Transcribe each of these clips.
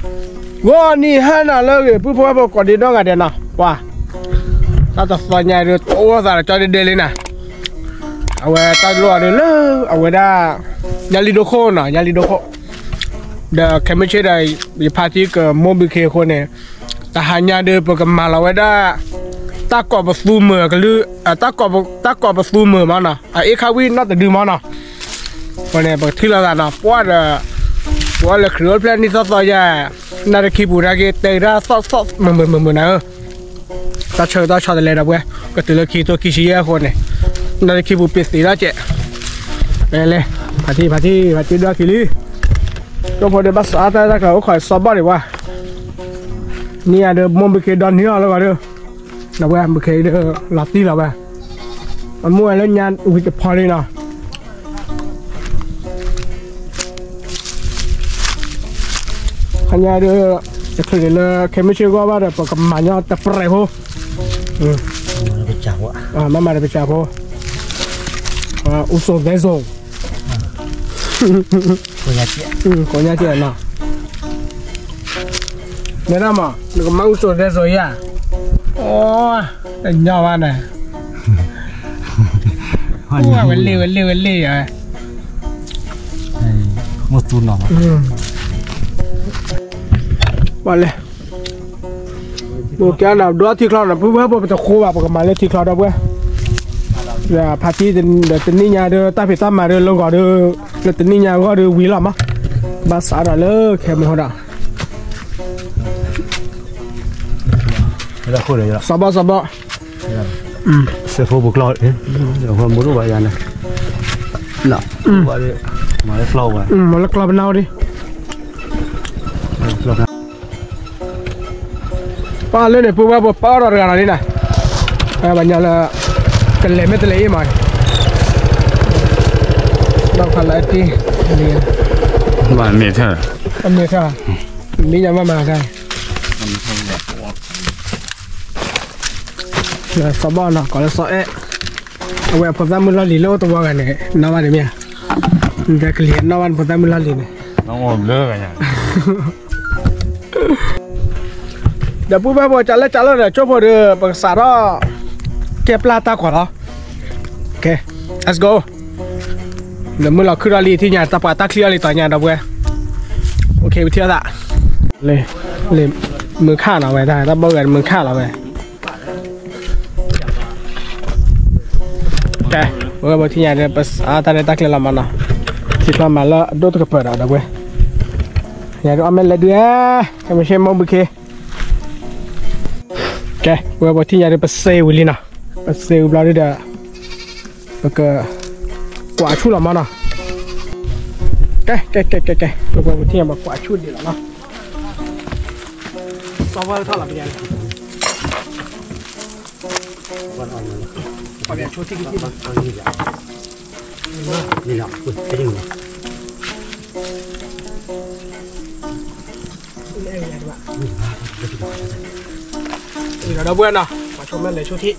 ဂီၤနံၤဟါနၤလၢအဂ့ၤ ပုၢ်ဖိဝဲၢ်ဖိကိးဒံးနီၢ်ဂၤဒဲးနီၤ, ပှၤ တၢ်တသီညါဒုး တအိၣ်သးဒီးကၠီဒဲဒဲလံနၤ, အဝဲတၢ်လိၣ်အီၤဒုးလၢ အဝဲဒၣ် ညါလံဒိခိၣ်နီၤ, ညါလံဒိခိၣ်, ဒီးခဲမုၢ်ဆ့ၣ်ဒီး ယဖါတံၢ်ကမိၢ်ဘုခ့အဃိန့ၣ်, တဟါညါဒုး ပကမၤလီၤဝဲဒၣ် တၢ်ကိးပသူမုာ်အကလုၢ်, တၢ်ကိးပသူမုာ်မးနီၤ, အအ့ၣ်ခါဝံၣ်နီၢ်တဒုမးနီၤ, အဃိန့ၣ် ပကထံၣ်လိာ်သးနီၤ, ပှၤဒီး ပှၤလၢခရံာ်အိၣ်ဖျဲၣ်နံၣ်သီသီယါ, နၣ်ရံၣ်ခံပူၤတၢ်က့ၤတဲကဒါသီၣ်သီၣ်မုာ်မုာ်မုာ်မုာ်နၤဧၢ, တၢ်ဆၢကတီၢ်ဆီတလဲဒီးပှဲၤ, ကတုၤလၢခံကထိခံဆံယဲၢ်အဃိန့ၣ်, နၣ်ရံၣ်ခံပူၤပ့ၤသံးထီၣ်ကဲး, လဲၤလဲၤ, ဖါတံၢ် ဖါတံၢ် ဖါတံၢ်ဒီခံလံ, ကၠိဖိဒီးဘၣ်စးတၢ်တၢ်ကျၢၤအိၣ်ခိးစီၤဘီၣ်ဒံးပှၤ, နံၤညါဒီးမိၢ်ဘုခ့ဒီနံၤအီၤလၢဂီၤဒီး, ဒီးပှဲၤ ဘုခ့ဒီး လီၤတံၢ်လီၤဝဲ, အမိၢ်ဝဲလၢညါဝံၤတဖီလံနီၤ ခါညါဒီး တချုးန့ၣ်လၢခဲမုၢ်ဆ့ၣ်ဂီၢ်ဘၣ်ဒီး ပကမၤညီတပရဲးဖိ, မၤမၤဒီးပစၢဖိ, အူစိၤသဲစိၤ, ကိးညါကဲနီၤ, နဲဒၣ်မး နကမၤအူစိၤသဲစိၤယါ, အိ တညီဘၣ်န့ၣ်, ဝဲလ့ၣ်ဝဲလ့ၣ်ဝဲလ့ၣ်ယါ, မိၢ်သူနီၤ, ပှၤလဲၣ်, ပကဲနီၤ ဒိထံချီနီၤ ပုၢ်ဝဲၢ်ဖိ ပတဃိဘၣ် ပကမၤလၢထံချီဒီပုၢ်ဝဲၢ်, ဖါတံၢ်ဒီးတနံၣ်ညါဒီး တၢ်ဖံးတၢ်မၤဒီးလၢဂီၤဒီး, လၢတနံၣ်ညါအဂီၢ်ဒီးဝံၤလီၤမး, ဘၣ်စးဒီးလၢခဲမုၢ်ဟီဒီး စီၤဘီၣ် စီၤဘီၣ်, စဲးဖိပူၤကျီၢ်, မၤလၢကျီၢ်ဝဲ, မၤလၢကျီၢ်ပနၢ်ဝဲဒၣ်, ပၢ်လၢန့ၣ် ပုၢ်ဝဲၢ်ဖိ ပၢ်အီၣ်ဒီးတဂၤနီၤလံနၤ, ပှၤညီလၢ ကလဲၤမ့ၢ်တလဲၤအံၤမး, ဘၣ်ခးလၢအတ့ၢ်, မ့ၢ်ထၢၣ်, မ့ၢ်ထၢၣ်, မ့ၢ်ညါမၤမၤတၢ် စီၤဘီၣ်နီၤ ကိးလၢစီၤအဲၣ်, အဝဲအဖိသၣ်မုၣ်လီၢ်လံၤလၢအိၣ်တဝီဂၤန့ၣ် နီၢ်ဘၣ်တမ့ၢ်ဧါ, ဒီးကလံၤနီၢ်ဘၣ်နဖိသၣ်မုၣ်လီၢ်လံၤန့ၣ်, ဒီးပုၢ်ဝဲၢ်ဖိ ကၢ်လဲၣ်ကၢ်လီၢ်ဒီး ကၠိဖိဒီး ပကစးထီၣ် ကဲပျၢ်တၢ်ကွၢ်လီၤ, let's go, ဒီးမုၢ်လီၤခုၣ်ထီၣ်လံထံၣ်ညါ တၢ်ပှၤတၢ်ချံအီၣ်လံတီၤညါဒီပုၢ်ဝဲၢ်, အိၣ်ခ့ပထံၣ်အသး, လံ, လံ, မုၢ်ခၣ်နီၤဝဲဒၣ် တၢ်ဘီဂၤမုၢ်ခၣ်လီၤဝဲ ကဲ, ပဝဲပထံၣ်ညါဒီး ပစးတၢ်ရဲၣ်တၢ်ကျဲၤလီၤမးနီၤ, ထံချီမးလၢအဒိၣ်တကပၤဒီး ဒီပုၢ်ဝဲၢ်, ညါဒီးအီၣ်မ့ၢ်လဲၤဒုး, ကဲမ့ၢ်ဆ့မိၢ်ဘုခ့, ကဲ, ပဝဲပထံၣ်ညါဒီး ပစဲးဝံၤလံနီၤ, ပစဲးဝံၤဘျီဒုဒီး ပက ကွၢ်ဆူၣ်လီၤမးနီၤ, ကဲ, ကဲ, ကဲ, ကဲ, ကဲ, ပဝဲပထံၣ်ညါ ပကွၢ်ဆူၣ်ဒံးလီၤနီၤ, စီၤဝဲထီၣ်လီၤပယါန့ၣ် ဒီပုၢ်ဝဲၢ်နီၤ, ပှၤဆိမဲလဲၤဆိထံ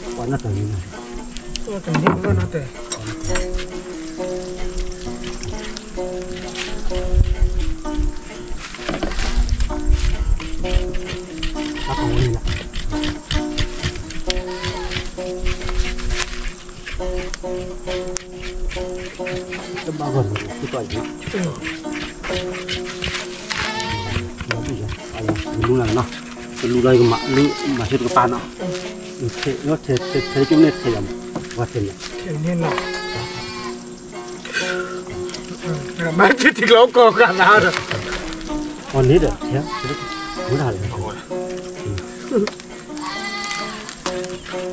ၣ်, န့ၣ်ဘၣ်နီၤ, ဆူၣ်တီၢ်တၢ်န့ၣ်နီၤ, ပှၤနီၢ်တၢ်န့ၣ်နီၤ, ပှၤနီၢ်တၢ် တဘၣ်ဂီၢ်န့ၣ် လူလီၤနီၤ, လူလီၤကမၤ လူမၤဆၢတကပၤနီၤ, ထဲထဲထဲထဲကန့ၣ်ထဲယၤမး, ဝဲထဲန့ၣ်, ထဲန့ၣ်နီၤ, မၤထံထံကျိကိးဂၤနီၤ, အန့ၣ်ဒီး ထဲ ဝဲဒၣ်လဲၣ် မ့ၢ်ကွၢ်အံၤ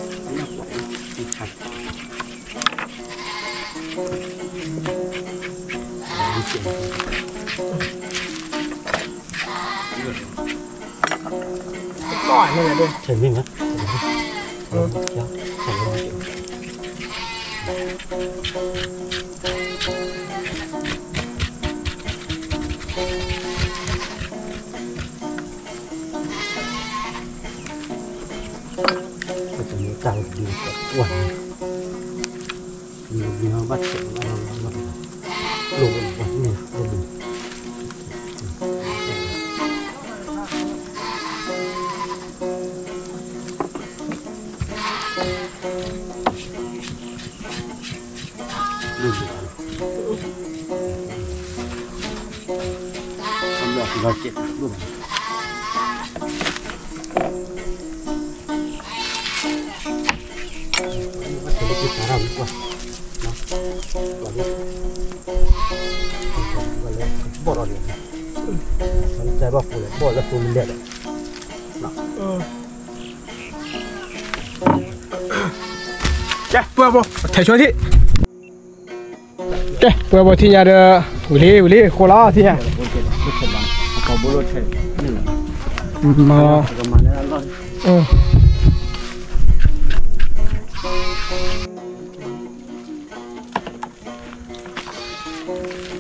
ထံခါ မ့ၢ်ကွၢ်အံၤ လီၤန့ၣ်လီၤဒၣ်, ထဲမ့ၢ်မး, ပတမ့ၢ်တၢ်ဒုးတပှၢ်န့ၣ်, မ့ၢ်ဘၣ်ဆဲးဘၣ်လီၤ, လိၣ်ဘၣ်န့ၣ်လိၣ်ဘၣ်, လိၣ်ဘၣ်, အလီၤက့ၤလိၣ်ဘၣ် ဘီၣ်ဒီး, ကဲ ပှၤဘီၣ် ထဲးဆိထံၣ်, ကဲ ပှၤဘီၣ်ထံၣ်ညါဒီး, ဝံၤလံ ဝံၤလံ ဃိလီၤထံၣ်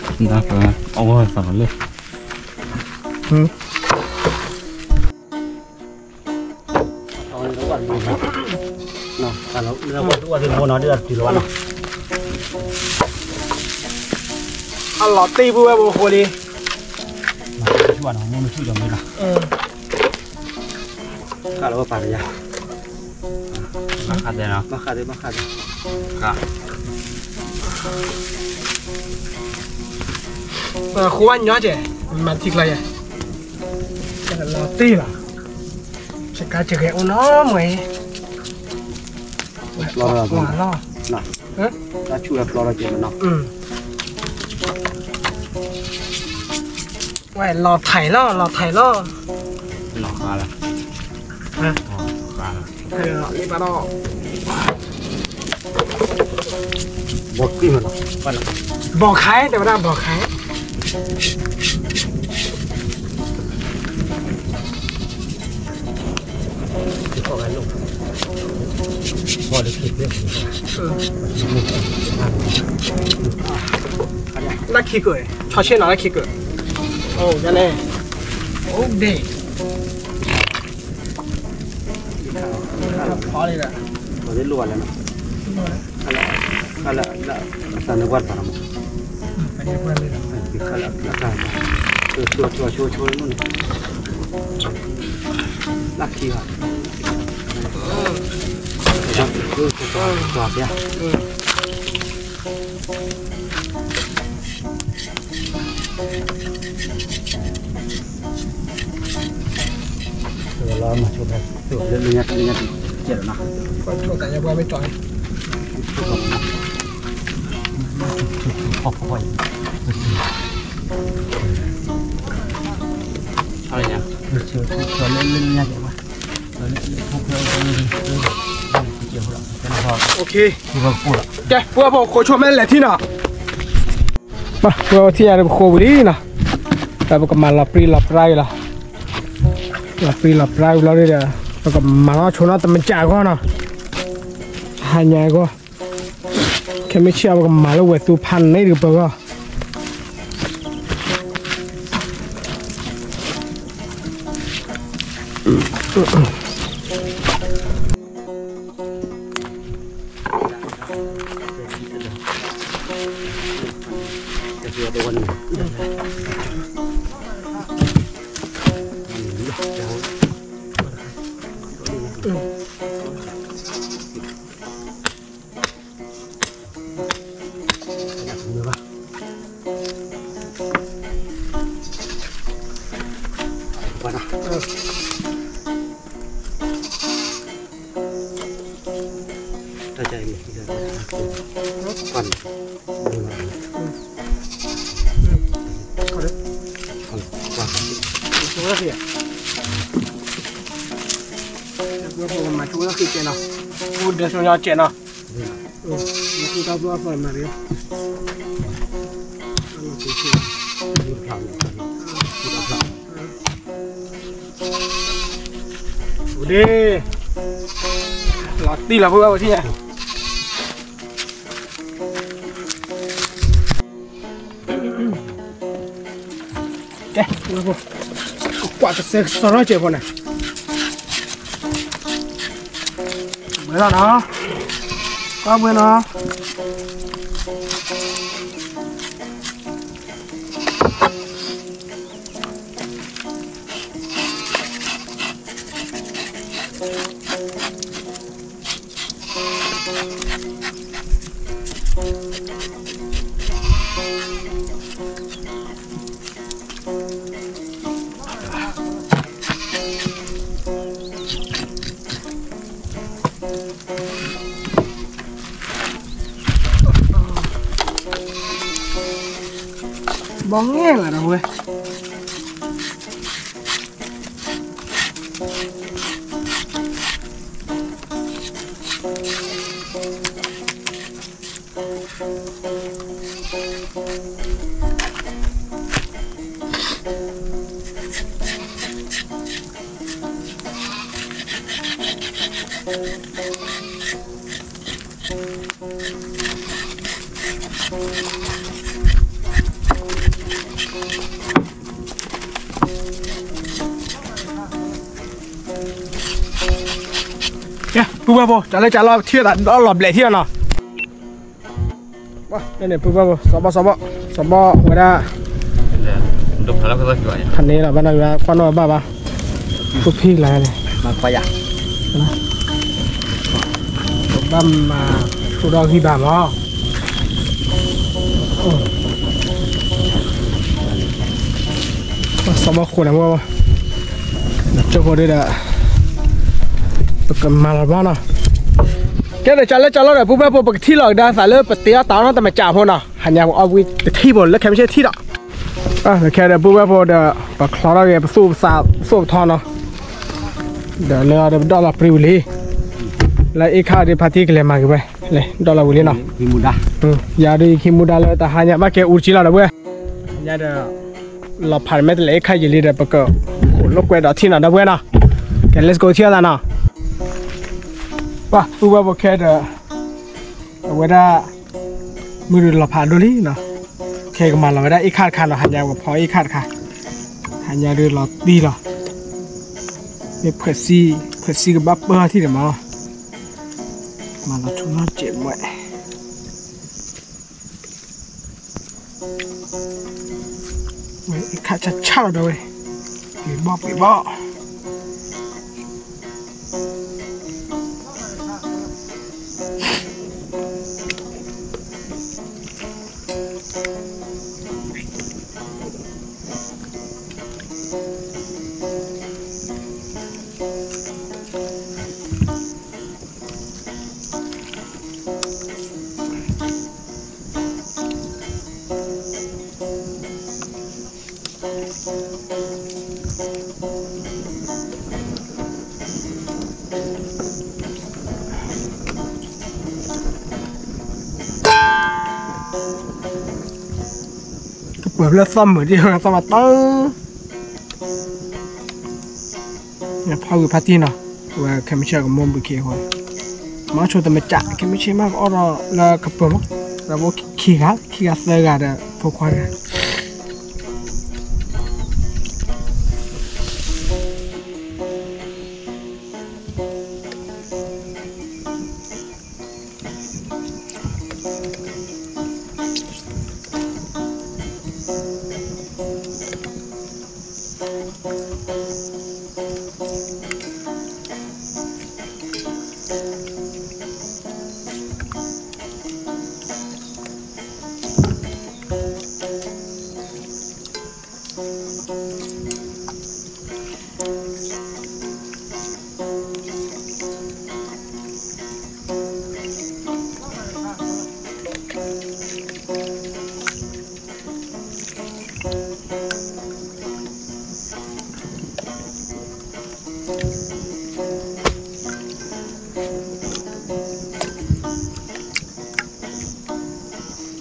ညါ, မၤလီၤ, အဝဲသးလၢ, အလီၤတံၢ်ပုၢ်ဝဲၢ်ဘိဃိလံ, မ့ၢ်မဆူၣ်ဒီးမ့ၢ်လီၤ, ကလီၤဝဲပာ်တယါ, ဘၣ်ဃးဒဲးနီၤ, ဘၣ်ဃးဒဲး ဘၣ်ဃးဒဲး, ဃိဘၣ်ညီကဲ, မၤထံကျါယဲ, လီၤတံၢ်လီၤ, စကါစဂဲၤအိၣ်နီၤမွဲ, လီၤ, တၢ်ဆူၣ်ဝဲဖျီထီၣ်ကဲ, ဝဲလီၤထဲးလီၤ လီၤထဲးလီၤ, လီၤဃါလီၤ, လံဘၣ်ဒီး, ဘီၣ်ခါ တဲဝဲဒၣ်ဘီၣ်ခါ လၢခံကၢၢ်, ဆီဆ့ၣ်နီၤလၢခံကၢၢ်, အိၣ်ဒ်န့ၣ်, အိၣ်ဒ်, ဖီလံဒီး, လၢ, လၢ, လၢ, လၢ, လၢ, လၢ, လၢခံဘၣ်, လၢမၤဆိဖဲ, လၢညါတလၢညါတကဲလီၤနီၤ, ဆိကၤညါပှၤမ့ၢ်တီၤ, လၢညါ, ကဲ, ပှၤဘီၣ်ထံၣ်ညါဒီးပဃိဝံၤလံနီၤ, ဒီးပကမၤလီၤပြံလီၤပြါအံၤလီၤ, လီၤပြံလီၤပြါဝံၤလီၤဒီး, ပကမၤလီၤဆိနီၤ တမ့ၢ်ကၢ်အဂီၢ်နီၤ, ဟါညါအဂီၢ်, ခဲမုၢ်ဆ့ၣ်အံၤ ပကမၤလၢဝဲၢ်သူဖးန့ၣ်တကပၤဂီၢ် မၤဆိဝဲလီၢ်ခံကဲနီၤ, အိၣ်ဒၢဆိညီကဲနီၤ, မၤဆိတၢ်ဘျီအဖီမၤရံ, တၢ်ဖျါ, တၢ်ဖျါ, လီၤတံၢ်လီၤ ပုၢ်ဘၣ်ဖိထံၣ်ညါ, ကဲ, ကွၢ်ကစဲကစီထီၣ်စဲးဖိန့ၣ်, ဘှဲလီၤနီၤ, ကွၢ်ဘှဲနီၤ. ဘီၣ်ငဲၢ်လီၤဒီးဝဲ ကဲ ပုၢ်ဘၣ်ဖိ တၢ်လၢတၢ်လီၢ်ထံၣ်အသးဒီးလီၤဘျဲးထံၣ်အီၤနီၤ, န့ၣ် ပုၢ်ဘၣ်ဖိ စီၤဘီၣ် စီၤဘီၣ် စီၤဘီၣ်ဝဲဒၣ် ဖးန့ၢ်လီၤဘၣ်နီၢ်ဂံၢ်ဘၣ် ကွၢ်နီၣ်ဝဲဘၣ်ဘၣ် ဖိဖံလၢန့ၣ် ဘၣ်မၤထူဒီးဂံၢ်ဘၣ်မး စီၤဘီၣ်ဃိန့ၣ်မ့ၢ် ကၠိဖိဒ်ဒီး ပကမၤလီၤဘၣ်နီၤ, ကဲဒီး ကၢ်လၢကၢ်လီၤဒီး ပုၢ်ဘၣ်ဖိ ပကထံၣ်လီၤကဒါသးလၢပတ့အီၣ်တၢ်နီတမံၤကၢ်ဖိနီၤ, ဟါညါပအီၣ်ဝံၤတထံၣ်ဖိလၢခဲမုၢ်ဆ့ၣ်ထံၣ်ဒီး, ခဲဒီး ပုၢ်ဘၣ်ဖိဒီး ပချီထီၣ်က့ၤ ပသူၣ်ပသး ပသူၣ်ပထီနီၤ, ဒီးလၢအဒီးပဒီၣ်လီၤပြံဝံၤလံ, လၢအ့ၣ်ခါဒ်ဖါတံၢ်ကလဲၤမၤက့ၤဝဲ, လဲၤဒီၣ်လီၤဝံၤလံနီၤ, ယၤဒ်ယခံမူဒါလၢတဟါညါ ဘၣ်ကဲအူတကံလီၤဒီးဝဲ ညါဒီး လီၤဖးတမ့ၢ်တလဲၤအ့ၣ်ခါယံာ်လံဒီး ပကလိာ်ကွဲဒီးထံၣ်နီၤဒီးဝဲနီၤ, ကဲ let's go ထံၣ်သးနီၤ, ပှၤ ပုၢ်ဘၣ်ဖိခဲဒီး အဝဲဒၣ် မုၢ်ဒုးလီၤဖးဒိၣ်လံနီၤ, ခဲကမၤလီၤဝဲဒၣ်အ့ၣ်ခါတခါနီၤ, ဟါညါပကဖီအ့ၣ်ခါတခါ, ဟါညါဒုးလီၤတံၢ်လီၤ, မ့ၢ်ဖှဲးစံ ဖှဲးစံကဘၣ်ပၢၢ်ထံၣ်ဒီးမး, မၤလီၤထူနီၢ်စဲးမး ဝဲအ့ၣ်ခါဆါဆါလီၤဒီးဝဲ, ပှ့ၤဘီၣ်ပှ့ၤဘီၣ်, ကပၢၤဖျၢၣ်သီၣ်မုာ်ဒံး သီၣ်မၤတၢ် ဖီဝံၤဖါတံၢ်နီၤ, ဝဲခဲမုၢ်ဆ့ၣ်ကမိၣ်ဘုခ့အဃိ, မၤဆိတမ့ၢ်ကၢ် ခဲမုၢ်ဆ့ၣ်မးကအိၣ်ဒီးလၢကပၢၤမး, ဒီးဖိခံဂၤ ခံဂၤသၢဂၤဒီးဖိခွါတဂၤ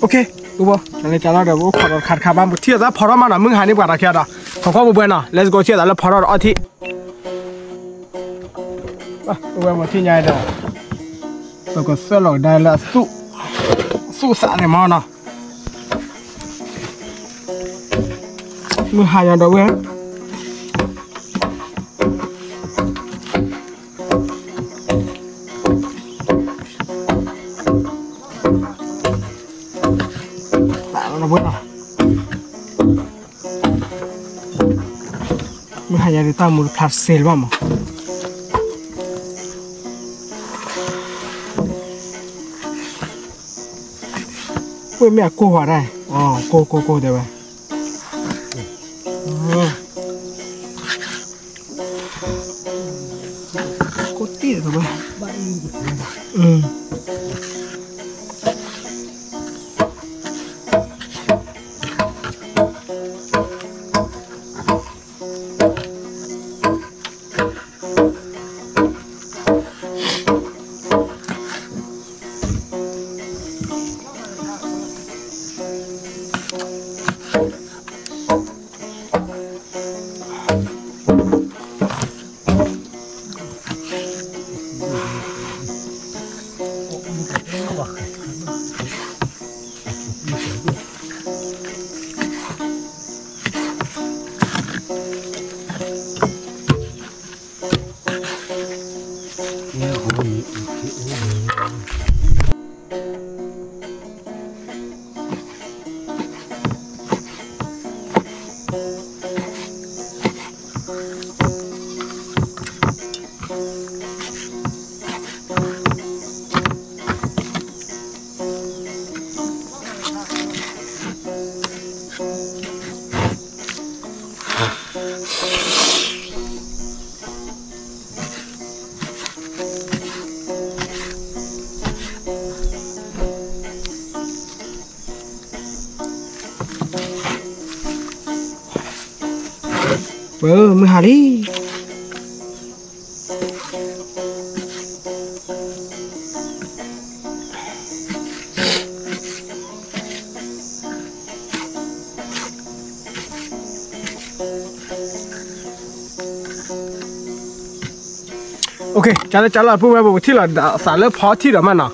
OK, အူဘီ ကလဲၤကလီဒီး ပအိၣ်ခိးဒီးတခါတခါဘၣ် ပထံၣ်အသးဖီထီၣ်မးနီၤ မုၢ်ဟါန့ၣ်ပှၤတၢ်ခံဂၤဒီး ခိးခီပူၤပှဲၤနီၤ let's go ထံၣ်အသးလၢဖီထီၣ်ဒီးအီထံၣ် ဝဲမ့ၢ်ထံၣ်ညါဒီး ပကသွဲၣ်လီၤကဒါလၢ သူၣ်သးန့ၣ်မ့ၢ်နီၤ, မုၢ်ဟါညါဒီးဝဲ မုၢ်ဟါညါဒ်တၢ်မူတဖျါစ့လၢၤဘၣ်မး, ဝဲမ့ၢ်အကိၢ်ဝဲဒၣ်, အကိၢ်ကိၢ်ကိၢ်တဲဝဲ, ကိၢ်တံၢ်တဝဲ, ပမုၢ်ဟါလံ. ကၠီလၢကၠီလီၤ ပုၢ်ဝဲၢ်ဘိ ပထံၣ်လီၤသးလၢဖီထံၣ်ဒီးမးနီၤ.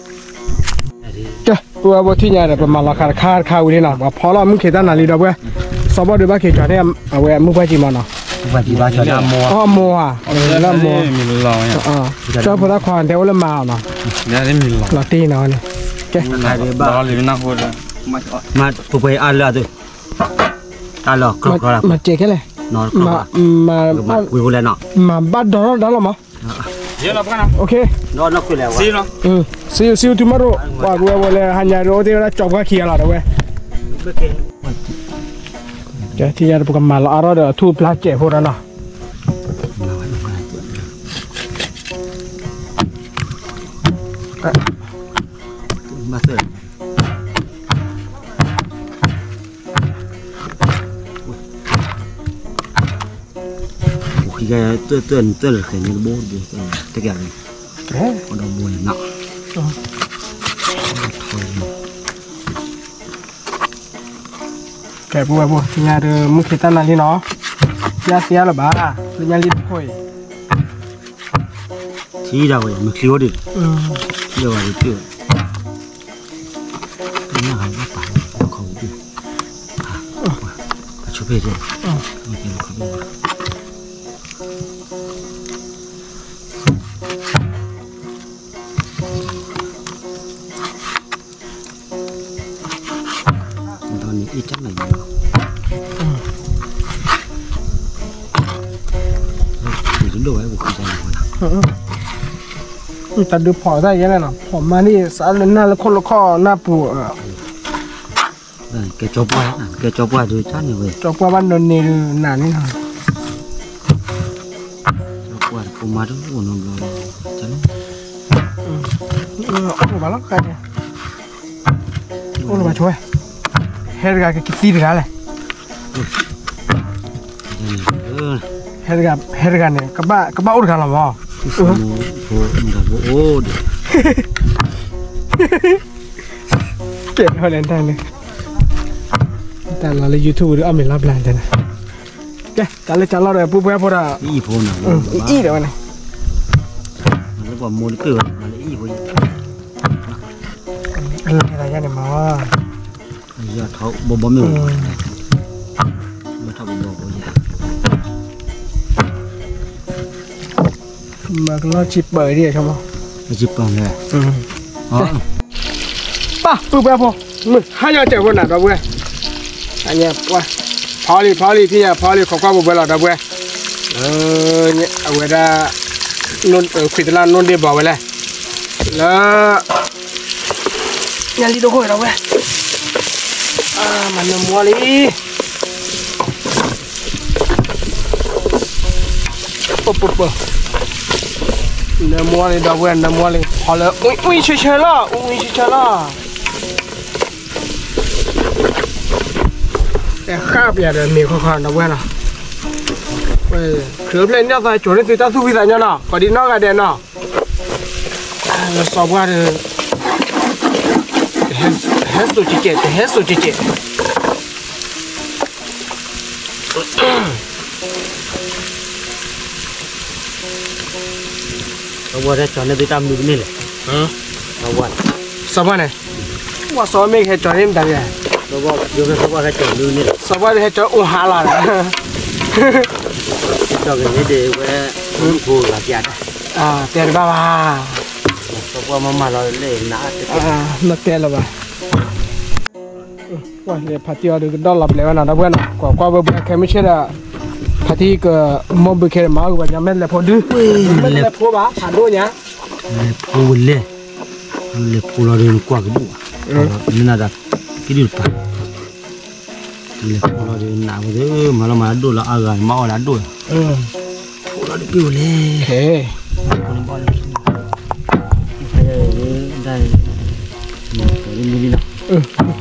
ကဲ ပုၢ်ဝဲၢ်ဘိ ထံၣ်ညါဒီး ပမၤလီၤခါတခါတခါဝံၤလံနီၤ, ပှၤဖီလီၤမုၢ်ခ့တၢ်နၤလံဒီးဝဲ, စီၤဘီၣ်ဒုးဘၣ်က့ၤကၠီန့ၣ် အဝဲမုၢ်ပှၢ်ကံမးနီၤ. အမိၢ်ဧါ, လၢအမိၢ်, ကၠီဖိသၣ်ခွါတဲအိၣ်လၢမၤအီၤနီၤ, လီၤတံၢ်နီၤန့ၣ်, ကဲ မၤပှဲၤအါလၢအသိး, တၢ်လီၤကျီကျီလၢ, မၤစဲးခဲလဲၣ်, မၤဘၣ်ဒီးထီၣ်ဒါလီၤမး. စံး စံး tomorrow ပှၤကဝဲၤဝဲလၢဟါညါဒီး အိၣ်တ့ၢ်ဝဲဒၣ်ကၠီပှၢ်ခံဂၤလီၤဒီးဝဲ, ကဲ ထံၣ်ညါဒီး ပကမၤလီၤအါထီၣ်ဒီး ထူၣ်ဖျါစဲးဖိဒီးနီၤ. ကဲ ပုၢ်ဝဲၢ်ဘိ ထံၣ်ညါဒီး မုၢ်ခ့တၢ်နၤလံနီၤ, ယါသ့အါလၢၤဘၣ်, လၢညါလံတခိၣ်အံၤ, ထံၣ်ဒၣ်ဝဲ မုၢ်ချံအိၣ်ဒံး, ထံၣ်ဒၣ်ဝဲဒံး, တၢ်နၢ်ဟးဘၣ်ပာ်လၢခီပူၤ, အဆိဖဲ, ဒီးန့ၣ်အ့ၣ်တၢ်နၤယံၤလီၤ, တဒိၣ်ဝဲပဃံတၢ်နၤ, တၢ်ဒုးဖီၣ်တၢ်ယဲလဲၣ်နီၤ, ဖီၣ်မါန့ၣ် စးလၢနၢ်လၢခိၣ်လၢခီၣ်နၢ်ပူၤ, ကဲကၠီပှၢ်, ကဲကၠီပှၢ်ဒုးတၢ်န့ၣ်ဝဲ, ကၠီပှၢ်ဘၣ်နီၤန့ၣ်ဒုးနၤန့ၣ်နီၤ, ကၠီပှၢ်တဖိမါတအိၣ်နီတဘျီလီၤ, အိၣ်လၢၤဘၣ်လီၤ, အိၣ်လၢၤဘၣ်ဆိဝဲ, ဟဲတဂၤကကသံတဂၤလဲၣ်, ဟဲတဂၤန့ၣ် ကဘၣ်အိၣ်တဂၤလီၤမး, ဖိမါတအိၣ်ဒီး ကဲထီၣ်လဲၣ်တၢ်န့ၣ်, တၢ်လီၤလၢ YouTube ဒုးအီၣ်မ့ၤလီၤဘျါတၢ်န့ၣ်, ကဲ တၢ်လၢတၢ်လီၢ်ဒီး ပုၢ်ဝဲၢ်ဖိဒီး, အံၣ်ဒီးဝဲန့ၣ်, ပှၤမိၢ်တပ့ၢ်ဝဲမၤလၢအံၤဖိယဲၢ်, အလဲၤသးယါန့ၣ်မၤ, ယထီၣ်ဘီဘီမ့ၢ်ဝဲ, မ့ၢ်ထီၣ်ဘီဘီဖိယဲၢ်, မၤကလီၢ်ဆံပၢၤဒ်ဆိမး, ဆံပၢၤလဲၣ်, ပၢ် ပုၢ်ပှၢ်ဖိ, မုၢ်ဟါညါစဲးဖိနၤဒီပုၢ်ဝဲၢ်, ဖီလံ ဖီလံ ဖံယၤ ဖီလံ ခိးကွၢ်ဘှဲဘှဲလီၤဒီပုၢ်ဝဲၢ်, အဝဲဒၣ် ခွံတလၢ်နိၣ်ဒ့ၣ်ဘီဝဲလဲၣ်, လၢ ညၣ်လံဒိၣ်ခိၣ်ဒီပုၢ်ဝဲၢ်, မၤနၢမူလံ ပပပ, နၢမူလံဒီပုၢ်ဝဲၢ် နၢမူလံ ဖီလၢ အူအူဆၢဆၢလီၤ အူအူဆၢဆၢလီၤ, ဃၣ်ပယၤဒီးမ့ၤခီခီဒီပုၢ်ဝဲၢ်နီၤ, ခရံာ်အိၣ်ဖျဲၣ်န့ၢ်သးကၠိၤန့ၢ်သုတၢ်သူၣ်ဖှံသးညီနီၤ ကိးဒံနီၢ်ဂၤဒဲးနီၤ, စီၤပှၢ်ဒီး တဟဲစိၤကဲးကဲး တဟဲစိၤကဲးကဲး စီၤပှၢ်တဲကၠီၤန့ၢ်သုတၢ်မနုၤတမ့ၢ်လဲၣ်, စီၤပှၢ်န့ၣ်, ပှၤစီၤမ့ၢ်ကဟဲကၠီၤန့ၢ်မတၤလဲၣ်, စီၤပှၢ်ဟဲကၠီၤအိၣ်ဟါလီၤ, ကၠီၤကန့ၢ်ဒ့ၣ်ဝဲ, ဖိဂၤပျၢ်တၢ်, တဲတဘၣ်ဘၣ်, စီၤပှၢ်မၤမၤလီၤလၢနၤ, မတဲလၢၤဘၣ် ပှၤလဲၤဖးတံၢ်အီၤဒီးကဒီၣ်လီၤပျဲဝဲနီၤ ဒီပုၢ်ဝဲၢ်နီၤ ကွၢ်ကွၢ်ဘှဲဘှဲခဲမုၢ်ဆ့ၣ်ဒီး, ဖးတံၢ်ကမိၢ်ဘုခဲဒီးမၤအီၣ်ကပှၤညီမ့ၢ်လဲၤဖိဒု, မ့ၢ်လဲၤဖိဘၣ်ဖးဒိၣ်ညါ, လဲၤဖိဝဲလဲၣ်, လဲၤဖိလီၤဒီးနကွၢ်ကဘူၣ်ဘၣ်, မ့ၢ်နၤဒီး, ကဒုၣ်တပၤ, လဲၤဖိလီၤဒီးနးဝဲသ့ၣ် မၤလီၤမၤဒိၣ်လီၤအါဂၤမၤအီၣ်လၢအဒိၣ်, ဖိလီၤဒီးပ့ၢ်ဝဲလဲၣ်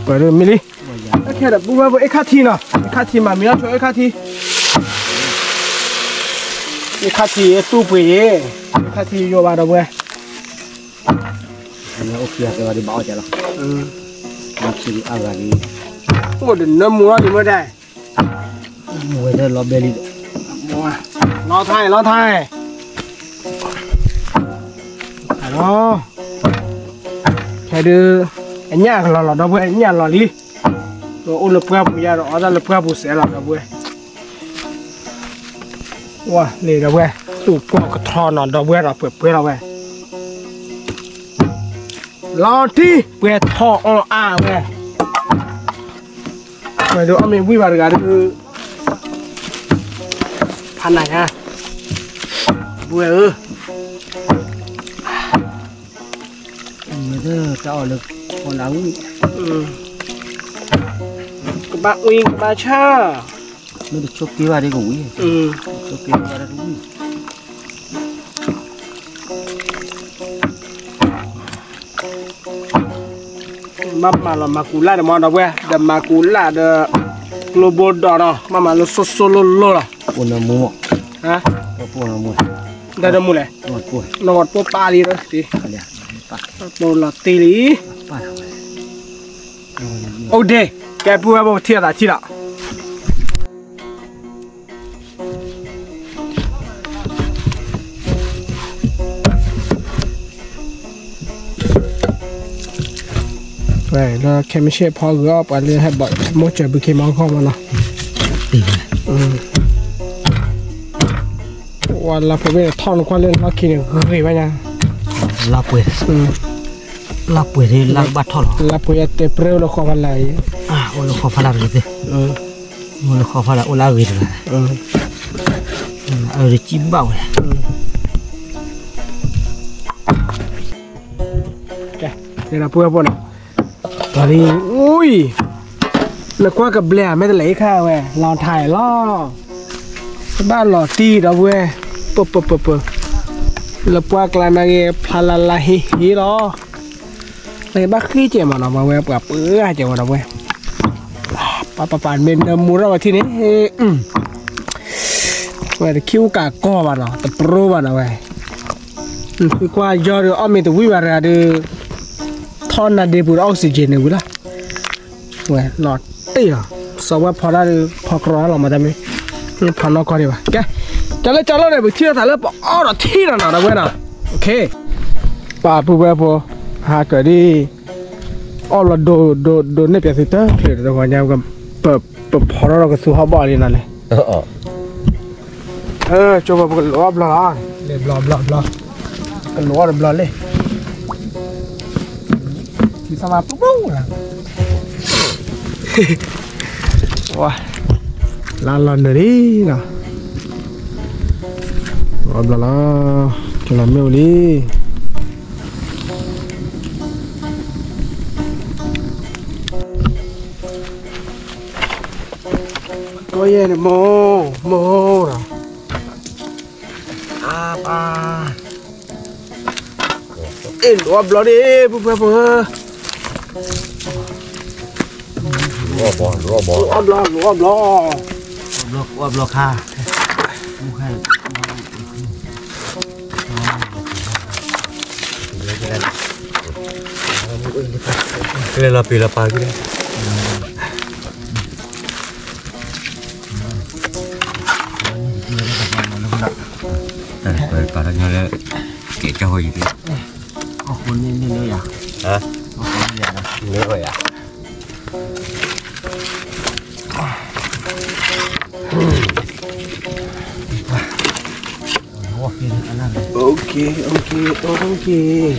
ပှဲၤမံလံ, အခဲဒီးပုၢ်ဝဲၢ်ဖိအ့ၣ်ခါထံနီၤ အ့ၣ်ခါထံမၤမံၤလီၤဆိအ့ၣ်ခါထံ, အ့ၣ်ခါထံသူၣ်ပှ့ၤယ့ၣ်, အ့ၣ်ခါထံယိာ်ဘၣ်ဒီပုၢ်ဝဲၢ်, အိၣ်ခံဂၤသၢဂၤဒီးဘၣ်အီၣ်ကလီၤ, ခံဂၤအါဂၤဒီး, အိၣ်ဒီးနၢမူလီၤဒံးမ့ၢ်ဒဲး မူဝဲလီၤဘဲလံဒီး, လီၤထါအံၤ လီၤထါအံၤ, ဖဲဒုး, အညၣ်ကလီၤလီၤ ဒီပုၢ်ဝဲၢ် အညၣ်လီၤလံ, အိၣ်လၢပှၢ်ပူၤယါဒီး အီၣ်တၢ်လၢပှၢ်ပူၤစဲးလီၤ ဒီပုၢ်ဝဲၢ်, ဝါလံ ဒီပုၢ်ဝဲၢ် သူၣ်ကီၢ်ကထီနီၤ ဒီပုၢ်ဝဲၢ်ဒီး ပှဲၤပှဲၤလီၤဝဲ လီၤတံၢ် ပှဲၤထီၣ်အီၣ်အါဝဲ, ဝဲဒုးအီၣ်မ့ၢ်ဝံၣ်ဘၣ်တဂၤဒုး, ဖးနၤညါ, ပုၢ်ဝဲၢ်ဧၢ, တၢ်အီၣ်လၢ, ကဘၣ်ဝံၣ်ကဘၣ်ဆၣ်, မ့ၢ်တဆိက့ဘၣ်ဒ်ကဝံၣ်, ဆိက့ဘၣ်ဒ်ကဝံၣ် ဘၣ်မၤလီၤမၤကူးလၢ်ဒီးမ့ၢ်ဒီပုၢ်ဝဲၢ် ဒီးမၤကူးလၢ်ဒီး ကျိဘိဒီးနီၤ ဘၣ်မၤလၢစိၤစိၤလိၤလိၤလီၤ, ပအိၣ်နၢမူ, ပအိၣ်နၢမူ, ဒီးနၢမူလဲၣ်, နဂီၢ်တပိၢ်ပၢ်လံ, ပိၢ်လီၤတ့ၢ်လံ, အိၣ်ဒ့, ကဲပုၢ်ဝဲၢ်ဖိထံၣ်အသးထံၣ်လီၤ. လၢခဲမုၢ်ဆ့ၣ်ဖီဂုာ်အီၣ်ပှၤလၢဟဲဘီၣ်မိၢ်စၢၤဘုခ့မီၤခီမီၤနီၤ, ဝဲလၢဖိဘ့ၣ်ထီၣ်နကွၢ်လၢလီၢ်ခံန့ၣ် ဂ့ၤဘၣ်ညါ, လၢပှဲၤ, လၢပှဲၤလၢကဘၣ်ထီၣ်လီၤ, လၢပှဲၤယတဲပြဲအိၣ်လၢဃီဖီလာ်အံၤ, အိၣ်လၢဃီဖီလာ်တဂ့ၤသ့ၣ်, အိၣ်လၢဃီဖီလာ်အိၣ်လၢအဂ့ၤတဂၤ, အၢတကံၢ်ဘၣ်ဝဲ ကဲ, ကဲဒီးပုၢ်ဝဲၢ်ဖိန့ၣ်, ဒီးလံ, အူအံၤ, နကွၢ်ကဘျဲဧါ မ့ၢ်တလဲၤအံၤခါဝဲ လီၤထါအံၤလီၤ, ကဘၣ်လီၤတံၢ်ဒီပုၢ်ဝဲၢ်, ပၢပၢပၢပၢ, လၢပှၢ်ကျါနာ်က့ ဖျါလၢ်လၢ်ဟ့ဟ့လီၤ, နကဘၣ်ဃ့ကဲမးနီၤ ပှၤဝဲပှၤပၢအကဲဝဲဒီပုၢ်ဝဲၢ်, ပပပမ့ၢ်နၢမူထီၣ်ဝဲထံၣ်န့ၣ် ဝဲတခံအိၣ်ကးကီၢ်ဘၣ်နီၤ တပရိဘၣ်နီၤဝဲ, သုကွၢ်ယီၤဒီးအီၣ်မ့ၢ်တဝံၣ်ဘၣ်တဂၤဒီး, ထီၣ်နါဒ့ပူၤဒီး oxygen န့ၣ်ဝံၤလီၤ, ဝဲလီၤတ့ၢ်လီၤ, စီၤဝဲဖီတၢ်ဒီး ဖီကြီလီၤမးတမ့ၢ်, ဖီနီၢ်ကီၢ်ဒံးဘၣ်, ကဲ, ကၠီလၢကၠီလီၤန့ၣ် ပထံၣ်လိာ်သးလၢပအီၣ်ဒီးထံၣ်လီၤနီၤ ဒီပုၢ်ဝဲၢ်နီၤ, အိၣ်ခ့ ပာ်ပုၢ်ဝဲၢ်ဖိ, ဟးကၢးဒ်, အီၣ်ဘျီဒိးဒိးဒိးန့ၢ်ပၠးသုတချုးတဂီၤညါ, ပဖီထီၣ်ဒီးကသူဟီၣ်ဘီၣ်လံနၤလဲၣ်. ကၠိဘၣ်ပကလိးအီၣ်ဘျီလီၤ, လဲၤဘျီဘျီဘျီ, ကလိးအီၣ်တဘျီလဲၣ်, မၤပူၤပူၤလီၤ, လါလီၤနုာ်လံလီၤ, အီၣ်ဘျီလီၤ, ကလီၤမ့ၣ်အူလံ. ကီယဲၢ်န့ၣ်မိၢ်, မိၢ်ဒီး, အါပၢ်, အ့ၣ် လိးအီၣ်ဘျီဒ့ၣ် ပုၢ်ဖိဝဲၢ်ဖိဧၢ, လိးအီၣ်ဘျီ, လိးအီၣ်ဘျီ, လိးအီၣ်ဘျီ, လိးအီၣ်ဘျီခါ, ကလဲၤလီၤပ့ၤလီၤပာ်က့ၤလီၤ, ပာ်ထီၣ်ညီလၢ ကဲကၢ်ဝဲယံၤ, အဃိန့ၣ်န့ၣ်လၢယၤ, ဟါ, န့ၢ်ဝဲယၤ, နၢ်ခါဒီး, နၢ်ပၢ်နၢ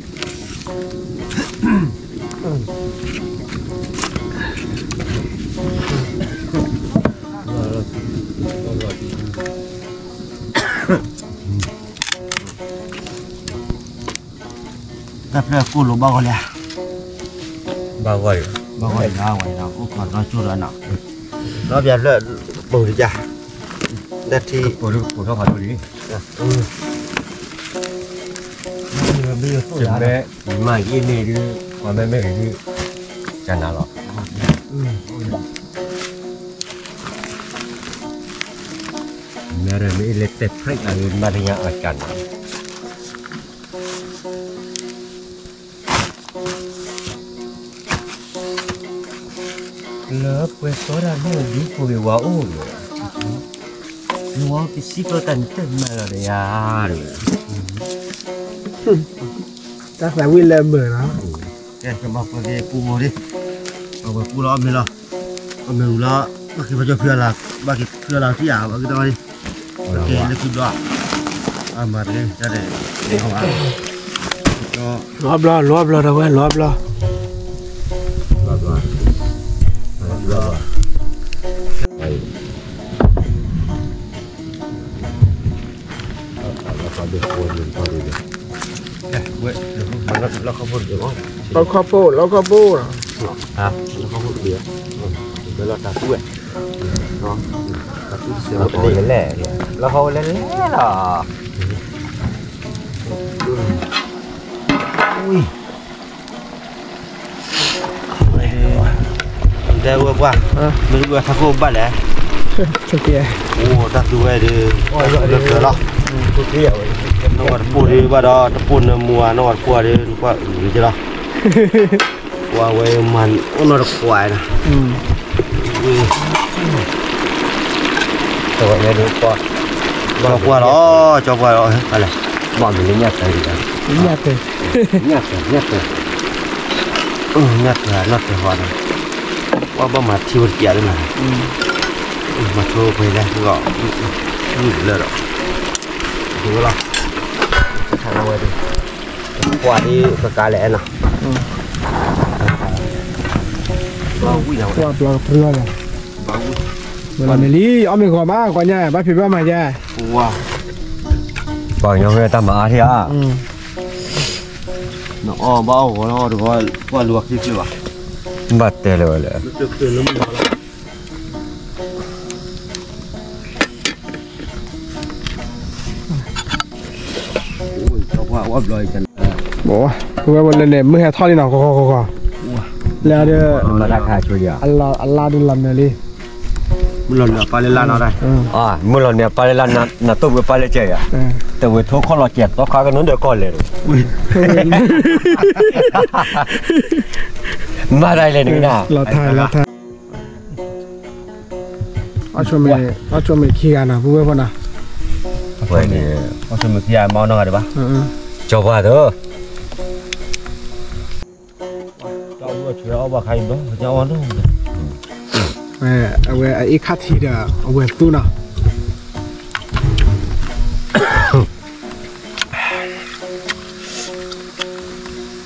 ်ဖဲယၤ တၢ်ဖျၢၣ်ကိၢ်လိာ်ဘၣ်ဂီၢ်လံ, ဘၣ်ဂီၢ်လံ, ဘၣ်ဂီၢ်လံ, အိၣ်ခိးဒီကၠိဒီးနီၤ, ဒီးပျၢ်ဖျၢၣ်ပိာ်တကၢ်, တၢ်ထံ, ပိာ်ထီၣ်ဖးဒိၣ်လံ, မ့ၢ်မၤယအ့ၣ်န့ၣ်ဒုး, ပှၤမ့မ့ၢ်ဂ့ၤဒုး, ကနၤလီၤ, မ့ၢ်မ့ၢ်အ့ၣ်လၢတဲဖျၢၣ်အဂ့ၤ မၤတညါအကနၤ လၢပှဲၤစီတၢ်လၢဒုးဖိဂ့ၤဝဲအိၣ်န့ၣ်, နဝဲကစံးကျၢၢ်တၢ်န့ၣ်တမၤလီၤဒီးယၤ, တၢ်သးဝံၣ်လၢအမုာ်လီၤ, ကဲကမၤပှဲၤက့ၤပူၤဂီၤဒံး, ပှဲၤပူၤလီၤအီၣ်မ့ၤလီၤ, အီၣ်မ့ၤဝံၤလီၤ, ဘၣ်က့ၤပှၤကၠီဖုအလၤ, ဘၣ်က့ၤဖုအလၤထံၣ်ဧါ, ဘၣ်က့ၤတၢ်ဝဲဒံး, ကဲလၢခံဘျီ, အမၤတက့ၢ်တၢ်န့ၣ်, လိးအီၣ်ဘျီ, လိးအီၣ်ဘျီဒီးဝဲ, လိးအီၣ်ဘျီ, လီခီၣ်ဖိ, လီခီၣ်ဖိ, လီခီၣ်ဖိ, လီခီၣ်ဖိလဲၣ်, လီခီၣ်ဖိလဲၣ်လီၤ, တဲဝဲပှၢ်, မ့ၢ်ဝဲထးခိၣ်ဘၣ်လဲၣ်, အိၣ်တၢ်သူဝဲဒုး, လၢကျၢၤလီၤ, နဝဲတပိၢ်ဒုးဘၣ်ဒီး တပိၢ်နမူဧါ, နဝဲတပိၢ်ဧါဒုး နကွၢ်အုၣ်က့လီၤ, ကွၢ်ဝဲမၤအိၣ်နီတခွးနီၤ, ကၠီပှၢ်လီၤ, ကၠီပှၢ်လီၤ, ဘၣ်မနုၤညၣ်တၢ်, ညၣ်တၢ်, ညၣ်တၢ်, ညၣ်တၢ်, ညၣ်တၢ်နီၢ်တၢ်ဟီဒီး, ကွၢ်ဘၣ်မၤထံဝဲတကးလၢနၤ, မၤဆိပှဲၤလဲၣ်, လၢဒီး, ဒ်ဝဲလီၤ, ဆါဝဲဒၣ်, ကွၢ်ဒ်ကကးလဲၣ်နီၤ, ကွၢ်ဘျီကဖျၢၣ်လီၤ, ဝဲလီၤန့ၣ်လံ, အီၣ်မ့ၤဂီၤမး ကွၢ်ညါ ဘၣ်ဖံးဘၣ်မၤယါ, ပှၤကညီဖဲတၢ်မၤအါထံၣ်ဧါ, နအီၣ်ဘၣ်အီၣ်ဂီၤလီၤတဂီၤ, ကွၢ်လူၤအချ့ချ့ဘၣ်, ဘၣ်တဲလၢၤဝဲလဲၣ် ပဝဲပလဲၤန့ၣ် မုၢ်ဟဲထီၣ်လံနီၤ, ဂီၤဂီၤဂီၤဂီၤ, လၢဒီး, အလါဒုးလီၤနုာ်လံ, မုၢ်လီၤနုာ်အပၢ်လၢလါနီၤ, မုၢ်လီၤနုာ်အပၢ်လၢလါ, နတိၢ်ဝဲပၢ်လၢကဲယၤ, တဝဲထိခီၣ်လီၤကဲၤသီခါကနုာ်ဒီးကီၢ်လဲၣ်, မၤတၢ်လဲၣ်န့ၣ်, လီၤထါလီၤထါ လီၤ အီၣ်ဆိမ့ၤ အီၣ်ဆိမ့ၤခံဂၤနီၤ ပုၢ်ဝဲၢ်ဖိနီၤ, အီၣ်ဆိမ့ၤခံဂၤ မၤအီၣ်နီတဂၤဒံးဘၣ်, ကၠီပှၢ်သိး အဝဲအအ့ၣ်ခၣ်ထံးဒီးအဝဲၢ်သူနီၤ,